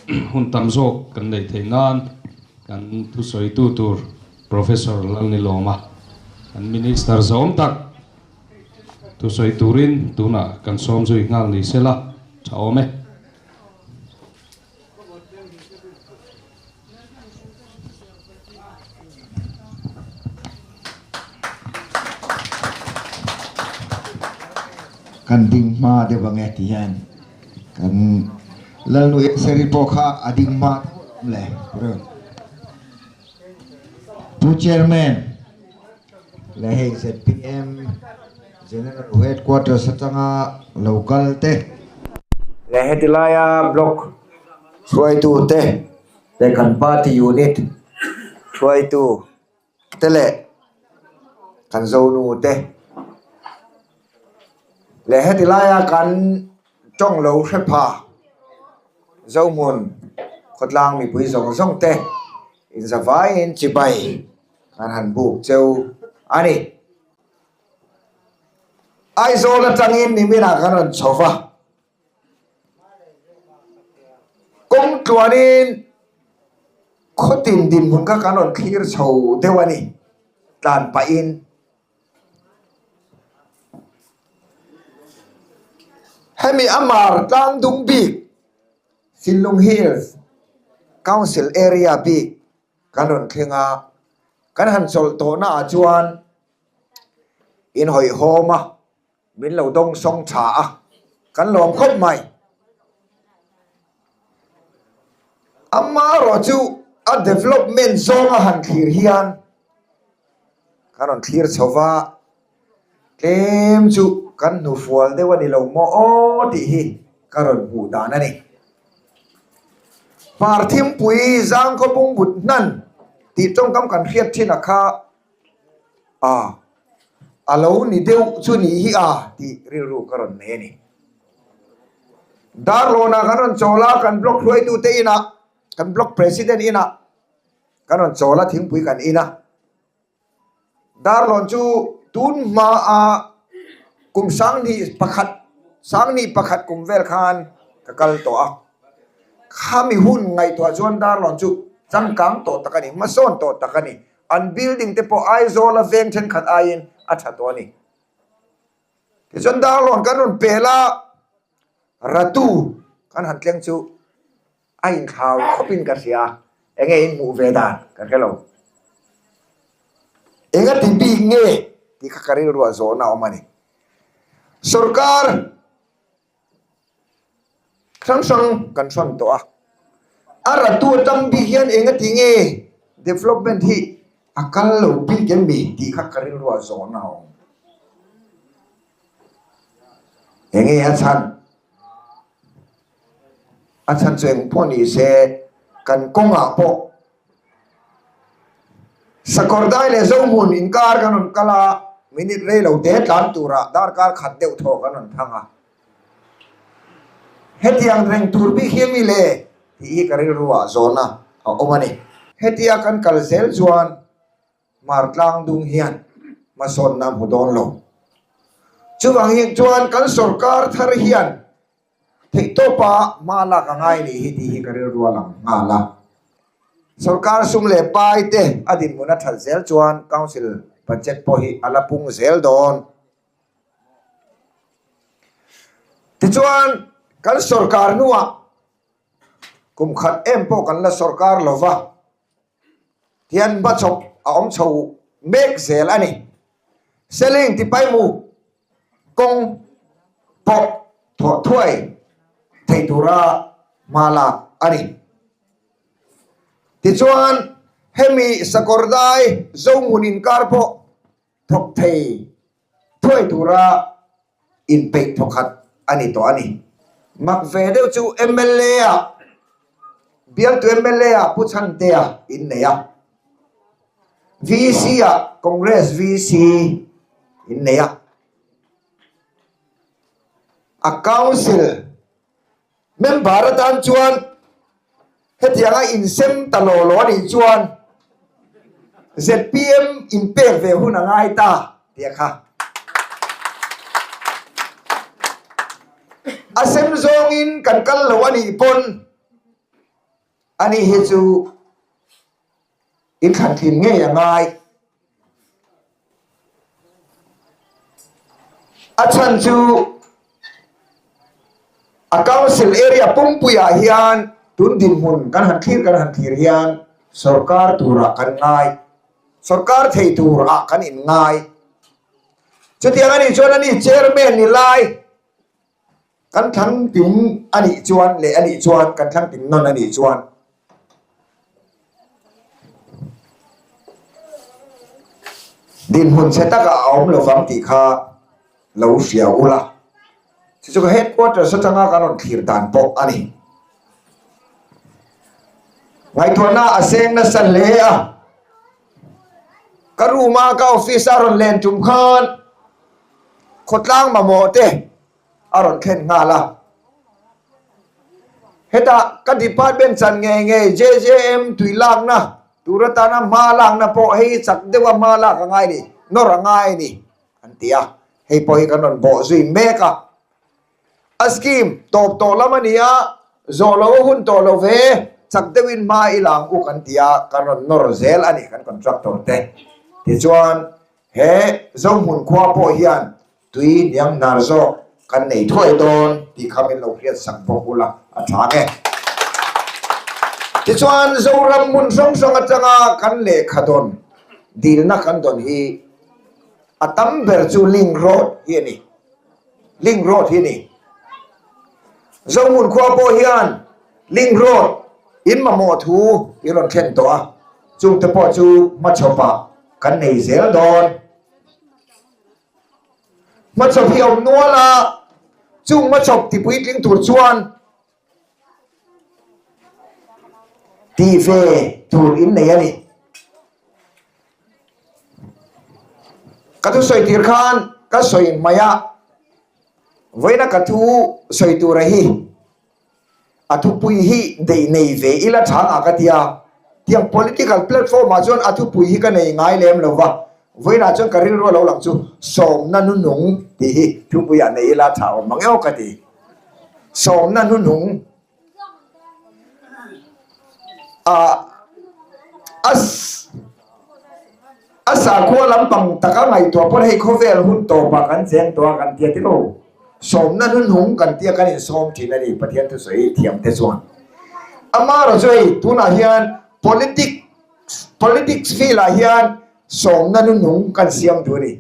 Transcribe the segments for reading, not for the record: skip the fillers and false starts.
Hun tam zawk kan neih theih nan kan thusawitu tur Professor Lalnilawma, kan Minister zawm tak thusawi turin tunah kan sawm zui nghal ni sela tha awm e. Kan ding hma deuh ang e ti hian kan Lalnu Eseri pawh kha a ding hma deuh le Pu Chairman leh hei zpm General Headquarters atanga lo kal te leh heti laia block hruaitu te leh kan party unit hruaitu te leh kan zonu te leh heti laia kan tawng lo hre pha Zohmun khawtlang mipui zawng zawng te inzavaiin chibai kan han buk cheu a ni. Aizawl atangin niminah kan rawn chho va, kawng tluanin khawtin dinhmun kha kan rawn thlir chho deuh a ni, tlan pahin. Hemi a mar tlang dung bik Sinlung Hills Council area bik kan rawn thleng a, kan han chawlh tawhna ah chuan in hawihhawm a, min lo dawng sawng tha a, kan lawm khawp mai. Amaherawh chu a development zawnga han thlir hian kan rawn thlir chho va, tlem chu kan hnufual deuh a ni lo maw aw tih hi ka rawn hmuh dan a ni. Parthimpui zangkhaw bungbut hnan tih tawngkam kan hriat thin a kha. A, a lo ni deuh chu ni hi a tih rilru ka rawn nei a ni. Darlawnah kan rawn chawl a, kan block hruaitute inah, kan block president inah kan rawn chawl a, thingpui kan in a. Darlawn chu tun hmaa kum sanghnih pakhat, sanghnih pakhat kum vel khan ka kal tawh a. Khami hun ngaihtuah chuan Darlawn chu changkang tawh tak a ni, hmasawn tawh tak a ni. An building te pawh Aizawl a veng thenkhat aiin a tha tawh a ni. Tichuan Darlawn kan rawn pel a, Ratu kan han tleng chu a inthlau khawpin ka hria, enge in hmuh ve dan ka hre lo. Enga ti bik nge tih kha ka rilruah zawhna a awm a ni. Sorkar Hrang hrang kan hrawn tawh a, a ratu atang bik hian eng a ti nge development hi a kal lo bik em mi tih kha ka rilruah zawhna a awm. Eng nge a chhan? A chhan chu eng pawh ni se kan kawngah pawh Sakawrdai leh Zohmun inkar kan rawn kal a, minute rei lo te tlan turah darkar khat deuh thaw kan rawn thang a. Hetiang reng tur bik hi a mi le? tih hi ka rilruah zawhna a awm a ni. Hetia kan kal zel chuan Hmartlang dung hian hmasawnna a hmu dawn lo. Chuvang hi chuan kan sawrkar thar hian Theihtawpa hma lak a ngai nih hi tih hi ka rilru a lang nghal a. Sorkar sum leh pai te a dinhmun a that zel chuan Council budget pawh hi a la pung zel dawn. Tichuan kan sorkar hnuah kum khat em pawh kan la sorkar lo va. Tihian hmachhawp a awm chho mek zel a ni. Selling tipaimu kawng pawh thawh thuai thei tura hma lak a ni. Tichuan hemi Sakawrdai Zohmun inkar pawh thawk thei thuai tura inpeih thawkhat a ni tawh a ni. Mak ve deuh chu mla ah bialtu mla ah Pu Chhantea innei a, VC ah Congress VC innei a, a council Member atan chuan hetianga insem ta law law a nih chuan zpm inpek ve hun a ngai ta tih a kha. A sem zawngin kan kal lo a nih pawn. Ani hi chu in thlan thin ngei a ngai. A chhan chu a council area pumpuiah hian tun dinhmun kan han thlir kan han thlir hian sorkar turah kan ngai, sorkar thei turah kan inngai. Chutiang a nih chuan ani chairman ni lai kan thlang ting a nih chuan leh a nih chuan kan thlang ting nawn a nih chuan dinhmun chhe takah a awm lovang tih kha lo hria ula. Chu chu ka headquarters atanga kan rawn thlir dan pawh a ni. Ngaihtuahna a seng nasa hle a. Ka room a ka office a rawn len tum khan khawtlang mamawh te a rawn thlen nghal a. Hetah ka department chan ngei ngei JJM tui lakna tur atana hma lakna pawh hei chak deuha hma lak a ngai a ni, nawr a ngai a ni an ti a. Hei pawh hi kan rawn bawh zui mek a. A scheme tawp tawh lam a ni a, zawh lo a hun tawh lo ve, chak deuhin hma i lang u kan ti a, kan rawn nawr zel a ni kan contractor te. Tichuan he Zohmun khua pawh hian tui hniam hnar zawk kan nei thuai dawn tih kha min lo hriat sak bawk ula a tha nge. Tichuan Zoram hmun hrang hrang atanga kan lehkha dawn dilna kan dawn hi a tam ber chu link road hi a ni. Link road hi a ni. Zohmun khua pawh hian link road in mamawh thu i rawn thlen tawh a, chungte pawh chu hmachhawpah kan nei zel dawn. Hmachhawp hi a awm nual a, chung hmachhawp ti puitling tur chuan tih ve tur in nei a ni. Ka thu sawi tir khan ka sawi hmaih a, vawiina ka thu sawi tura hi A thupui hi deih nei ve ila chang a ka ti a, tiang political platform ah chuan a thupui hi ka nei ngai lem lo va, vawiinah chuan ka rilru a lo lang chu sawmna hnunung tih hi thupui ah nei ila tha awm mang emaw ka ti. Sawmna hnunung ah a a sakhua lampang taka ngaihtuah pawn hei khawvel hun tawpah kan cheng tawh a kan tia tilo. Sawmna hnuhnung kan tia kan insawm thin a ni Pathian thusawi thiam te chuan. Amaherawh chu hei tunah hian politics politics field ah hian sawmna hnuhnung kan siam duh a ni.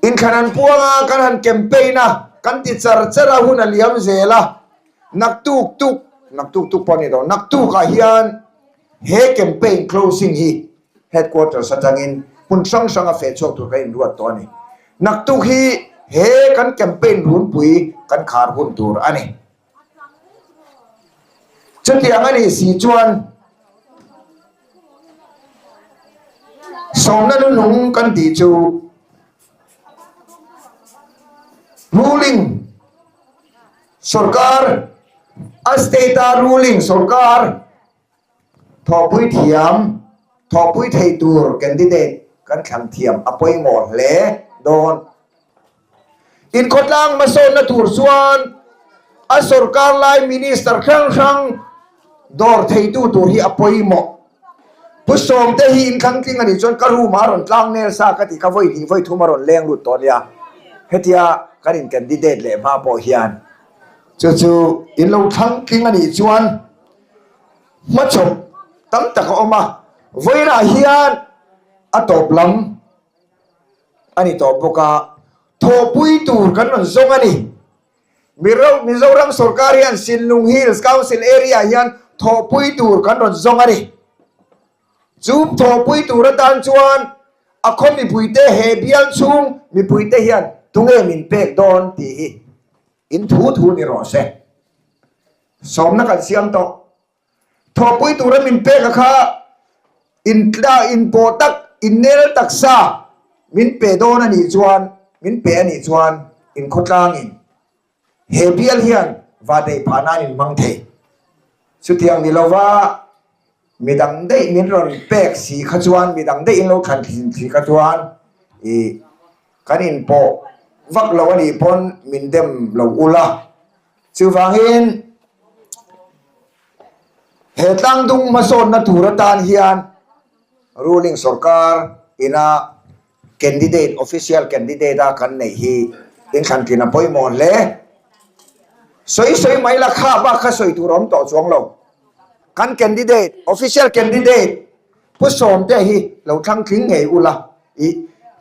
Inthlan an puang a, kan han campaign a, kan ti char char a hun a liam zel a, naktuk tuk, naktuk tuk pawh a ni lo, naktuk ah hian he campaign closing hi Headquarters atangin hmun hrang hranga feh chhuak tur kan inruat tawh a ni. Naktuk hi he kan campaign runpui kan khar hun tur a ni. Chutiang a nih si chuan sawmna nunung kan tih chu ruling sorkar, a state-a ruling sorkar, Thawhpui thiam, thawhpui thei tur candidate kan thlang thiam a pawimawh hle dawn. Inkhawtlang hmasawnna tur chuan a sorkar lai minister hrang hrang dawr theitu tur hi a pawimawh. Pu Sawmte hi inthlang tling a nih chuan ka room ah a rawn tlang nel sa ka tih kha vawi hnih vawi thum a rawn leng lut tawh nia. Hetia kan in candidate leh hma pawh hian chu chu in lo thlang tling a nih chuan Hmachhawp tam tak a awm a, vawiinah hian a tawp lam a ni tawh bawk a, thawhpui tur kan rawn zawng a ni. Mizoram sorkar hian Sinlung Hills Council area hian thawhpui tur kan rawn zawng a ni. Chu thawhpui tur atan chuan a khaw mipuite he bial chhung mipuite hian tunge min pek dawn tih hi In thu thu ni rawh se. Sawmna kan siam tawh. Thawhpui tura min pek a kha in tla in pawh tak in nel taksa min pe dawn a nih chuan min pe a nih chuan in khawtlang in he bial hian vadeih phah nan in hmang thei. Chutiang ni lova midang daih min rawn pek si kha chuan midang daih in lo thlan thin si kha chuan ih Kan inpawh vak lo a nih pawn min dem lo ul a, chuvangin He tlangdung hmasawnna tur atan hian ruling sorkar ina candidate, official candidate a kan neih hi inthlantlin a pawimawh hle. Sawi sawi mai la kha bak kha sawi tur a awm tawh chuang lo. Kan candidate, official candidate Pu Sawmte hi lo thlang tling ngei ula i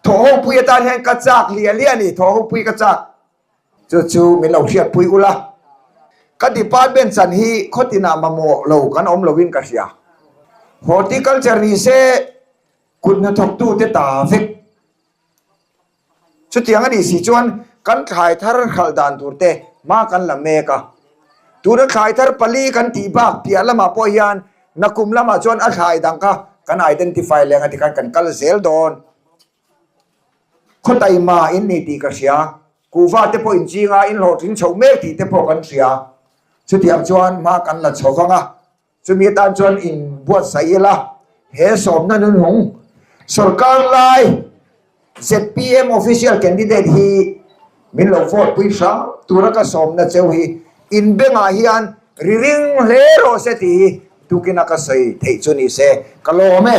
thawhhawpui atan hian ka chak hliah hliah a ni, thawhhawpui ka chak. Chu chu min lo hriatpui ula, ka department chan hi khawtinah mamawh lo kan awm loin ka hria. Horticulture ni se kut hnathawktute ta vek. Chutiang a nih si chuan kan thlai thar hralh dan tur te hma kan la mek a. Tuna thlai thar pali kan tih bak piah lamah pawh hian nakum lamah chuan a thlai dang kha kan identify leng a tikhan kan kal zel dawn. Khawtaima in ni tih ka hria, kuhva te pawh inching a, inhlawhtling chhoh mek tih te pawh kan hria. Chutiang chuan hma kan la chho vang a. Chumi atan chuan in buatsaih ila, he sawmna nunhung sorkar lai zpm official candidate hi min lo vote pui hram tura ka sawmna cheu hi in bengah hian ri ring hle rawh se tih hi tukina ka sawi theih chu ni se ka lawm e.